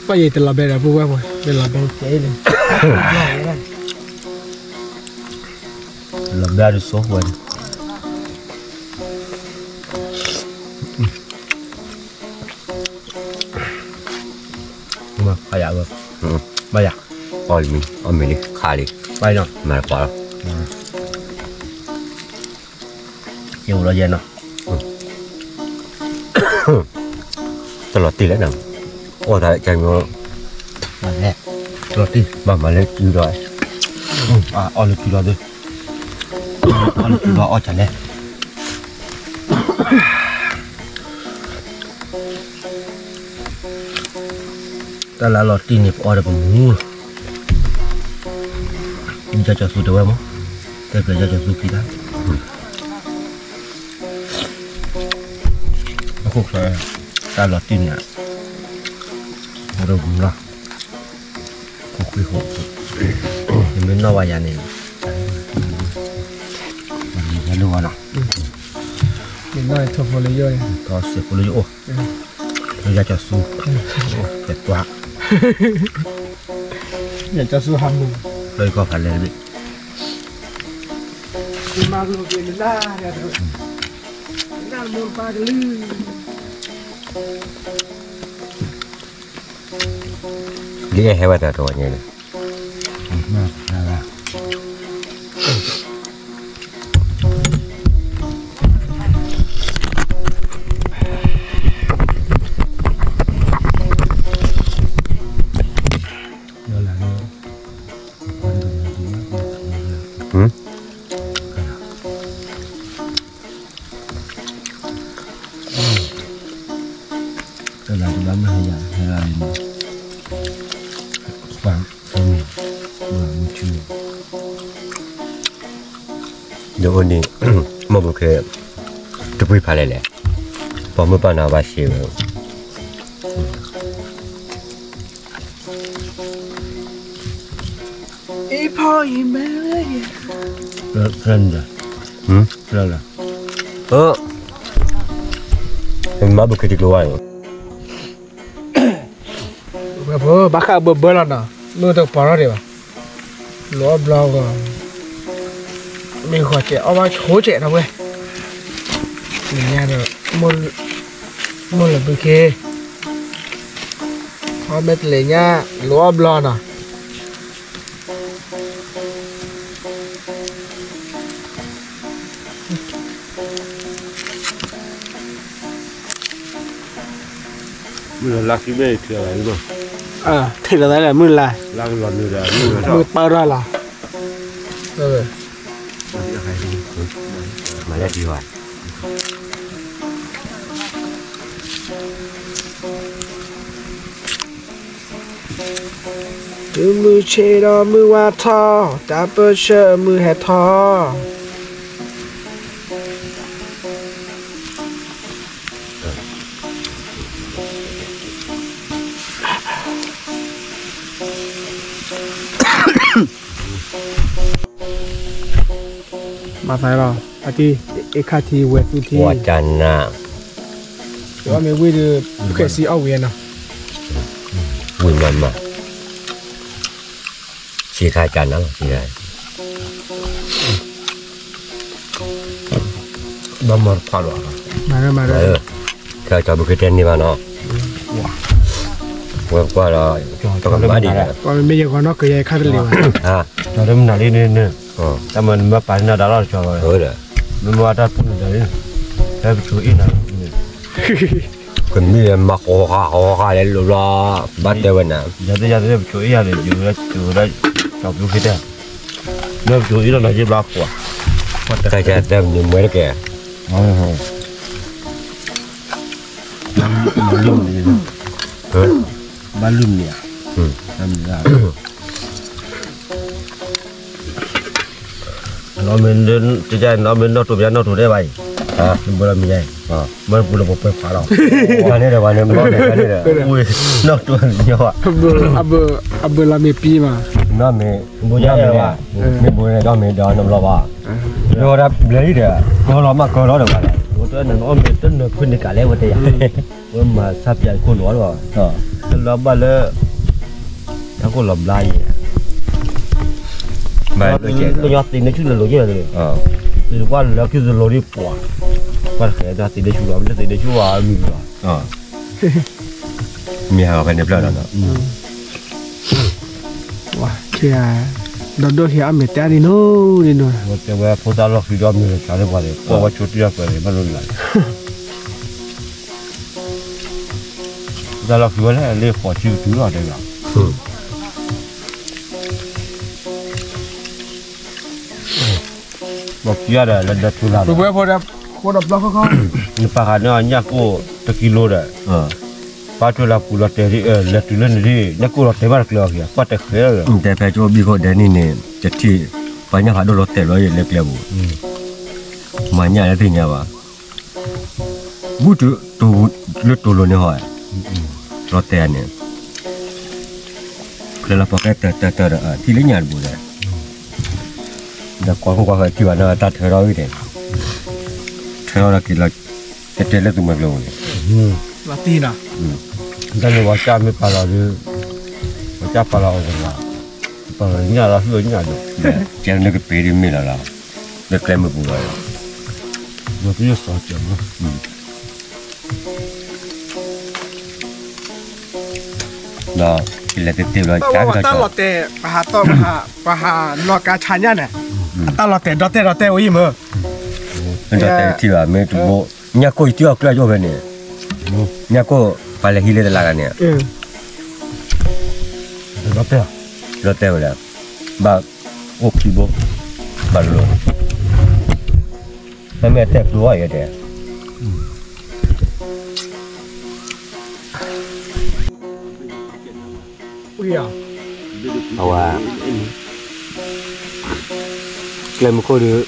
ပှၤယတလီၤဘဲဒီးပုၢ်ဝဲၢ်ဖိ ယလီၤဘဲကဲအံၤန့ၣ်, လီၤဘဲဒ်သိးဝဲန့ၣ် မၤယၤဝဲ, မၤယၤ, အီၣ်လံ အီၣ်မ့ၤလံ ခါလံ, မၤတပှၤလီၤ, ယအိၣ်လီၤယဲနီၤ, တလီၤတံၢ်လဲၣ်နီၤ, အီၣ်သးကဲမီၤ, တလီၤတံၢ် ဘၣ်မၤလၢကုဒီး, အီၣ်လၢကုဒီးသု, အီၣ်လၢကုဒီးအီၣ်ကလဲၣ် တၢ်လၢအလီၤတံၢ်န့ၣ် ပအီၣ်ဒီးပမူလီၤ, ယကၠီၤသူတဲဝဲမး, တဲပျဲယကၠီၤသူကံတၢ်, အခိၣ်ချၢ တၢ်လီၤတံၢ်န့ၣ် အိၣ်ဒီးပမူလီၤ, ခိၣ်ဃံခိၣ်, နမ့ၢ်နီၣ်ဝဲယၤန့ၣ်, မ့ၢ်နီၣ်ထီၣ်ဖိလၢယိၣ်န့ၣ်, ထီၣ်စဲးဖိလၢယအိၣ်, လၢယကၠီၤသူ, ကဲတွၢ်, ယကၠီၤသူဟးမုၢ်, လၢယကီၢ်ဖးလဲၢ်တဘ့ၣ်, မၤလိက့ၤနနၢ်, နနၢ်မိၢ်ပၢ်ကလုၢ်, ဒ်အဲၣ်ဟဲဝဲတၢ်တဝီညါန့ၣ် ဒီးအိၣ်န့ၣ် မ့ၢ်ဘုခ့ တပှံၤဖးလဲၣ်လဲၣ်, ပှၤမုၢ်ပှၢ်နၤဘၣ်ရှဲဝဲ, အံၤဖီအံၤမဲ, ဖျၢၣ်, ဖျၢၣ်, မ့ၢ်ဘုခ့တကျိၤဝဲန့ၣ် ဝဲဖိ ဘၣ်ဃးဘၢဘၢလီၤနီၤ, မ့ၢ်တကပီၤထီၣ်ဒံးဘၣ်, လိးအီၣ်ဘျီဂီၤ, မ့ၢ်ဂီၤစဲးအီၣ်ဘၣ်ဆိကဲးထီၣ်ဝဲ, လၢညါဒီး, မိၢ်လၢဘုခ့, အီၣ်မ့ၢ်တလၢညါ, လိးအီၣ်ဘျီနီၤ မုၢ်လၢ်လၢ်ခံဘ့ၣ်ထံၣ်လီၤ, ထံၣ်လီၤသးလၢမုၢ်လၢ်, မုၢ်ပၢ်ထီၣ်လီၤ, မၤလဲၣ်ဒံးဝဲ တုၤမုၢ်ဆ့ၣ်ဒီးမုၢ်ဝါထီၣ်, တၢ်ပၢၢ်ဆၢမုၢ်ဟဲထီၣ်. မၤသးလီၤ, အတံၢ်, အ့ၣ်ခါထံဝဲသူထံ, ဝၤကနၤ, အီၣ်မ့ၢ်ဝံၤဒီး, ခဲစံအီၣ်ဝံၤနီၤ, ဝံၤမၤမၤ, စံခါကနၤလီၤ, ဘၣ်မၤတခွါလီၤ, မၤ, ခဲကၠီဘုခ့တဲန့ၢ်ဘၣ်နီၤ, ဝဲကွၢ်လီၤ, တကမၤဒံး, မ့ၢ်ယဂီၤနီၢ်ကယဲခါတလံၤဘၣ်, ကၠီတမနုၤလံန့ၣ်, တၢ်မၤနမၤပာ်န့ၢ်နၤဒၣ်လီၤကၠီ, မ့ၢ်မၤတၢ်ပူၤန့ၣ်, ဟဲပစိၤအ့ၣ်နၤ, ကမ့ၢ်မၤဃီဃာ်ဃီဃာ်လဲၤလိၤလီၤ, ဘၣ်တဲဝဲနၤ, ယၤသ့ၣ်ယၤသ့ၣ်ပစိၤအ့ၣ်ယၤန့ၣ် ယိၤလၢကၠီဘုခ့တဲ, မ့ၢ်ပစိၤအ့ၣ်လီၤနၤယ့ၢ်ဘျီကွၢ်, တၢ်ကတဲမနုၤမွဲတကဲ, ဘၣ်လုၢ်မနုၤ, ဘၣ်လုၢ်မနုၤဧါ, ဘၣ်မနုၤဧါ. မ့ၢ်တယါ နီၢ်မ့ၢ်နီၢ်တိၢ်မ့ၢ်နီၢ်တိၢ်ဒဲးဘၣ်အံၤ, နဘၣ်လီၤမ့ၢ်ယါအံၤ, မ့ၢ်ပူၤလီၤပှဲၤပှဲၤဖးလီၤ, န့ၣ်ဒီးပှၤန့ၣ် ဝ့ၢ်နီၢ်တိၢ်မ့ၢ်ယါ, အဘၢလီၤမ့ၢ်ပံမး, နီၢ်မ့ၢ်, ဘိယါအဲၣ်ဘၣ်, မ့ၢ်ဘိန့ၣ်ဒီးမ့ၢ်ဒီးနဘျီဘၣ်, ဒီးဒၣ်ဘျဲၤလံဒီး ကၢလီၤမးကၢလီၤဒီးဘၣ်လဲၣ်, ဝဲတနၢ်နီၢ်မ့ၢ်တနၢ်ဖုန့ၣ်ကးလဲၣ်ဝဲတယါ ဝဲမၤဆါပၠးခိၣ်လိာ်လီၤ, လၢဘၣ်လၢ တၢ်ခိၣ်လီၤဘျါယဲ, ကညီသ့ၣ်န့ၣ်ဆူၣ်လၢလိၤယဲၢ်, သ့ၣ်ကွၢ်လၢခံသလိၤဒ်ပှၤ, ကွၢ်တဃဲၤဒီးသ့ၣ်န့ၣ်ဆူၣ်လီၤ လၢသ့ၣ်န့ၣ်ဆူၣ်ဝဲမုၢ်လီၤ, မ့ၢ်ဟးဂီၤဖဲန့ၣ်ဖျၢၣ်လီၤနီၤ, ဒီးဒိၣ်ဟံးအီၣ်မ့ၢ်တဲဒ်နိၣ်ဒ်နိၣ်, တဲဝဲဖိသၣ်လီၢ်ခံဒီးမ့ၢ်လၢတၢ်လၢပှၤန့ၣ် ကွၢ်ဝဲဆိတံၢ်အီၣ်ကွဲးန့ၣ် ဘၣ်လိၣ်လၢ တၢ်လီၢ်ခံဝဲလဲၣ် လၢဃိးဆံကတုၤလီၤတဲဝဲ, ဘီကံဒီးလၢဒၢထူလာ်, နပာ်ဃာ်န့ၢ်အီၤညၣ်ကိၢ်တကံလိဒီး, ပာ်ထွဲလၢပူၤလီၤတဲာ်ဒ် လဲၤတုၤလၢန့ၣ်ဒ် ည� ကွၢ်လီၤတဲာ်ဘၣ်တကျဲအီၤက့ၤ ကွၢ်တဲာ်ဃဲလီၤ, တဲဖဲကၠိဘံၣ်ခိၣ်ဒဲးန့ၣ်န့ၣ် တထံၣ် ပှၤညၣ်ဖးဒိၣ်လီၤတဲာ်လီၤယဲၢ်လၢကျဲပူၤ, မၤညၣ်လၢသ့ၣ်ညါဘၣ်, ဘူးတုၤ လၢတိၤလိၤန့ၣ်ဟီ, လီၤတဲာ်န့ၣ်, ကျဲလီၤပှၤကဲတၢၢ်တၢၢ်တၢၢ်ဒီး ထံၣ်လၢညၣ်တဘူးဒီး, ဒီးကွၢ်ခိၣ်ကွၢ်ဃဲထံၣ်ဘၣ်ဒီးတၢ်ထၢထီၣ်ဝံၤန့ၣ်, ထၢထီၣ်ဒီးက့ၤလီၤ, ကတဲလၢသူမှဲကျိၤပူၤန့ၣ်, တၢ်န့ၣ်ပှၤကၢ်မ့ၢ်ပာ်လီၤဒီး, ပှၤကၢ်ပာ်လီၤအီၤတဂၤ, ပာ်လီၤညၣ်လီၤဟံၣ်အီၤညၣ်ဒီး, ကဲလၢနကပ့ၤဒ်မ့ၢ်လီၤလီၤ, လၢကျဲမုၢ်ပူၤလီၤ, ဒီးသ့ၣ်စီၤစၢၤမး ဒီးလဲၤတ့ၢ်တ့ၢ်ဘျီ တၢ်လီၤတဲာ် ပှၤဟးတီၢ် ပှၤဟးနီၢ်ကါဆါညၣ်န့ၣ်, အတၢ်လီၤတဲာ်ဒီတဲာ်ဒီတဲာ်အိၣ်အံၤမ့ၢ်, ဒီတဲာ်ထံၣ်ဘၣ် မ့ၢ်တဘိ, ညၣ်ကိၢ်ယတံၢ်အီၣ်ကျၢၢ်ယအိၣ်ဖဲန့ၣ်, ညၣ်ကိၢ် ပှၤလဲၤဟံးလၢတလးဂၤန့ၣ်, ဒီတဲာ်ဝဲဒၣ်, ဘၣ်အိၣ်ခံဘိ, ဘၣ်လိၤ, ဖဲမ့ၢ်အတဲာ်ကျိၤအီၤယတဲာ် ဝဲ, ကျဲမုၢ်ခိၣ်ဒီး,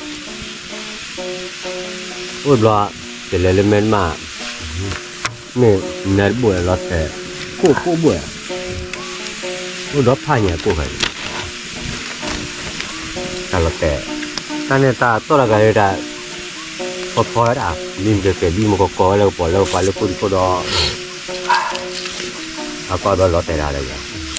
အိၣ်ဘျီ, တလဲၤလၢမဲတမး, မ့ၢ်နဲတဘိၣ်လီၤတဲာ်, ခိၣ်ခိၣ်ဘိၣ်, အိၣ်ဒီးဖးညၣ်ကိၢ်ဖဲန့ၣ်, တၢ်လီၤတဲာ်, တၢ်န့ၣ်တၢ်တီၢ်လီၤဂာ်လၢတၢ်, ဖီဖီဝဲဒၣ်, ဘံမ့ၢ်ကဲဘံမ့ၢ်ကကီဝဲလၢကပီၤလၢကပၤလၢခိၣ်ဒံခိၣ်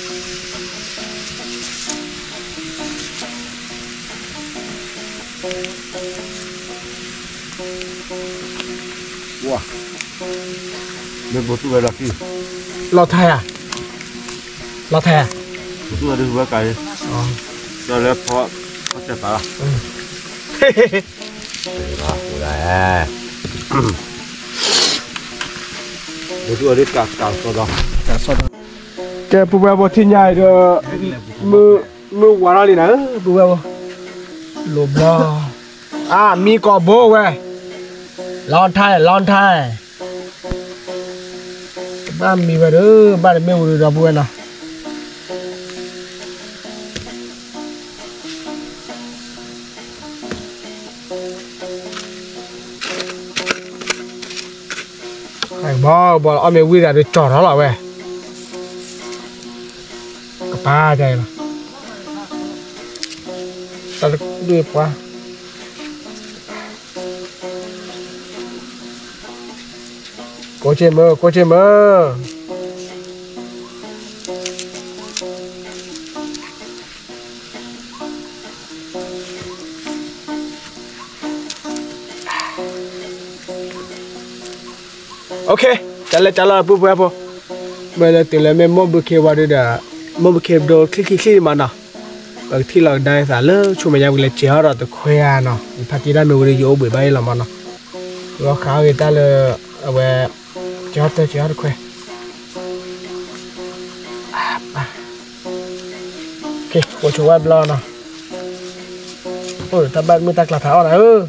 ဒီး, အကီဒီးလီၤတဲာ်ဒၣ်လၢယၤ မ့ၢ်ပသူဝဲလီၤခံ, လီၤထါယၤ, လီၤထါယၤ, ပသူဝဲဒုးဝဲကၤလံ, ဒီးလၢဖီ, ဖီစဲးပာ်လီၤ, ပသူဝဲဒုးကၤကၤစီဒီး, ကဲပူၤဝဲဖိထံၣ်ညါအံၤဒီး, မုၢ်ဝါထီၣ်လံနၤဧၢ ပူၤဝဲဖိ, လိၤဘျီ, အါ မံကီၢ်ဘိဝဲ, long time long time, ဘၣ်မံဝဲဒီး ဘၣ်တမ့ၢ်ဝံၤဒီးပူၤဝဲနီၤ ဘီဘီအီၣ်မ့ၢ်ဝံၤဒီးကၠီၣ်ထီၣ်လီၤဝဲ, ကပၤဒ်အံၤလီၤ, တၢ်တဒုပှၤ, ကိးက့ၤမၢ ကိးက့ၤမၢ. OK, တၢ်လၢတၢ်လီၢ်ပူၤပှဲၤဖိ, မ့ၢ်လၢတုၤလၢမ့ၢ်မိၢ်ဘုခ့ဝံၤဒီး, မိၢ်ဘုခ့ဒိချံချံချံမးနီၤ, ပကထံၣ်လီၤကဒါသးလၢဆိမဲာ်ညါဝံၤလၢကဲၤထီၣ်ဒီးတခွဲဧါနီၤ, ယဖါတံၢ်တၢ်မ့ၢ်ဝံၤဒီးယအိၣ်ဘှံးဘၣ်အံၤလီၤမးနီၤ, လီၤဃးအဂ့ၤတၢ်လၢ, အဝဲ, ကဲၤထီၣ်တၢ်ကဲၤထီၣ်တခွဲ အိၣ်ဆိဝဲဘျီနီၤ, အိၣ်ဒီးတၢ်ဘၣ်မုၢ်တၢ်ကျါထးအီၣ်နၤဧၢ,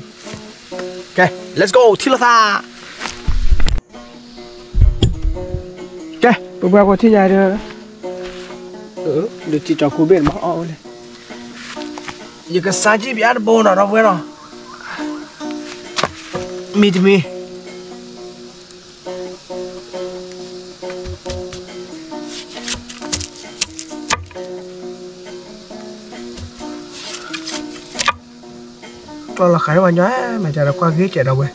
ကဲ let's go ထံၣ်လိာ်သး, ကဲ ပပှၤဖိထံၣ်ညါဒီး, ဒုးထံၣ်ကၠီၤခူဘ့ၣ်မးအီၣ်ဝဲလဲၣ် ယကစါကံၣ်ပၠးတဘိနီၤ ဒီပုၢ်ဝဲၢ်နီၤ, မံၤတမံၤ ကျီၢ်လီၤဃးဝဲညီ မ့ၢ်ကဒီးကွၢ်ဂ့ၤကဲဒီပုၢ်ဝဲၢ်,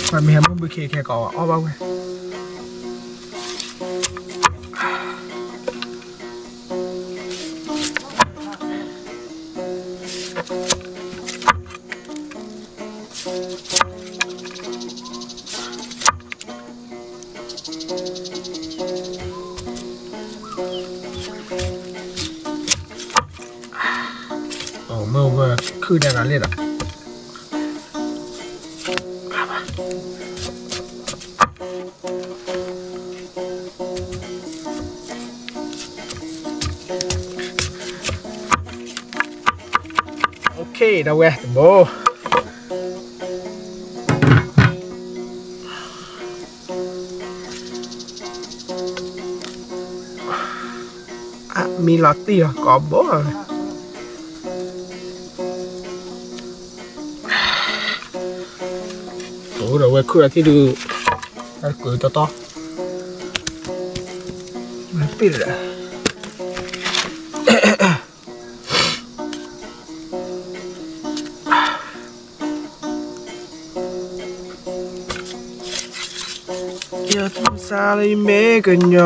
ပှၤမ့ၢ်ဟဲမုၢ်ဘုခ့ခဲကိးအီၣ်ဘၣ်ဝဲ မုၢ်ဝဲခုၣ်ဒၣ်လီၤလံဒီး OK ဒီပုၢ်ဝဲၢ်တဘိ မံလီၤတံၢ်လီၤကိးဘိ အိၣ်ဒီပုၢ်ဝဲၢ်ခုၣ်လီၤတံၢ်ဒုး တၢ်တကိးတီတီ ပ့ၢ်လၢ ယသူၣ်စါလၢယမ့ၢ်ကညီ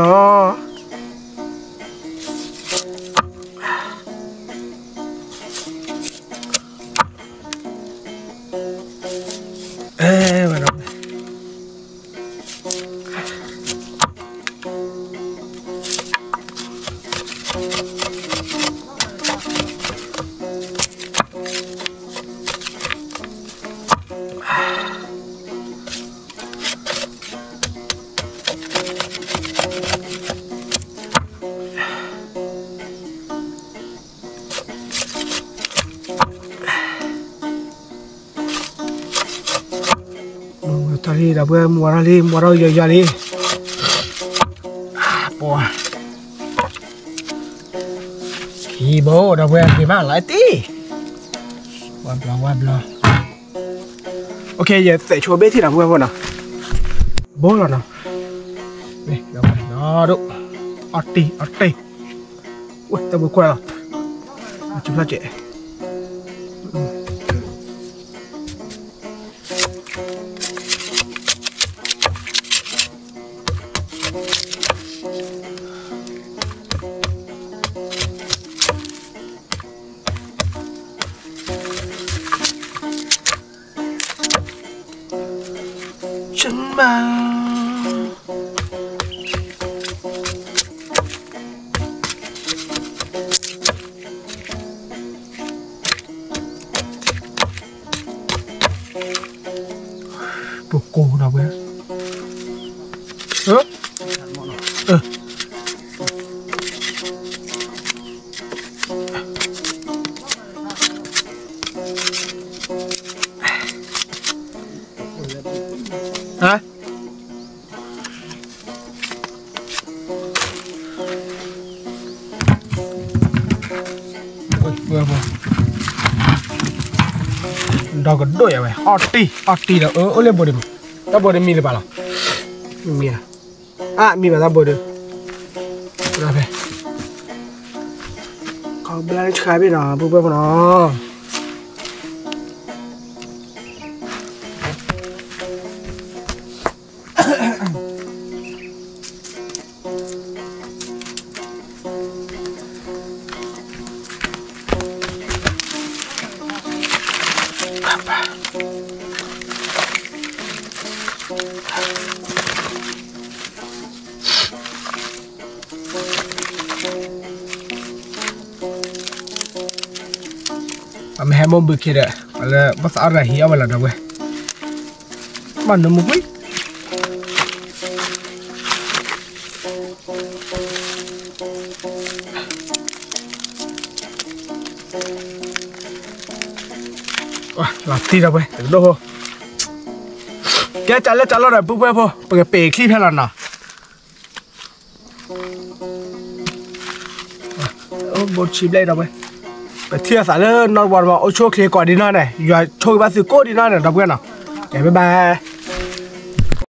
အဲဝဲဒီး မုၢ်ဝါထီၣ်လံ ဒီပုၢ်ဝဲၢ် မုၢ်ဝါထီၣ်လံ မုၢ်ဝါထီၣ်ယီၤယီၤလံ ပှၤ ခံဘိ ဒီပုၢ်ဝဲၢ်ဂ့ၤမးလီၤတံၢ် ဝါဘျီ ဝါဘျီ OK ယသဲးဆိဘ့ၣ်ထံၣ်ဒီပုၢ်ဝဲၢ်ဖိနီၤ ဘိလီၤနီၤ ဒိၣ် အီၣ်တံၢ် အီၣ်တံၢ် ဝဲတၢ်ဘိကွၢ်လီၤ အစုဖျါကဲး ပကိးဒီပုၢ်ဝဲၢ် ဟါ ဒီးကဒိၣ်ယၤဝဲ အီၣ်တံၢ် အီၣ်တံၢ်ဒီး အၢအိၣ်လၢဘိဒံးမး တၢ်ဘိဒံးမံလၢၤဘၣ်လီၤ မံ အါ မံဘၣ်တၢ်ဘိဒံး ဖဲ ခီဘျါဆှါဘ့ၣ်နီၤ ပုၢ်ဝဲၢ်ဖိနီၤ အမ့ၢ်ဟဲမိၢ်ဘုခ့ဒီး လၢပသးအီၣ်တဂၤဟံးအီၣ်ဝဲလီၤဒီးဝဲ မၤနၢမူကွံာ် လီၤတံၢ်ဒီးဝဲ တကဒိၣ်ဖိ ကဲ တၢ်လၢတၢ်လီၢ်ဒီးပုၢ်ဝဲၢ်ဖိ ပကပ့ၤချံဖဲလီၤနီၤ ဘိဆံဘျဲၣ်ဒီးဝဲ ပထံၣ်အသးလၢနီတဝီတဝီ အိၣ်ဆူၣ်အိၣ်ချ့ကိးဒံနီၢ်န့ၣ် ယွၤဆိၣ်ဂ့ၤဘၣ်သုကိးဒံနီၢ်န့ၣ် ဒီပုၢ်ဝဲၢ်နီၤ. ကဲ bye bye.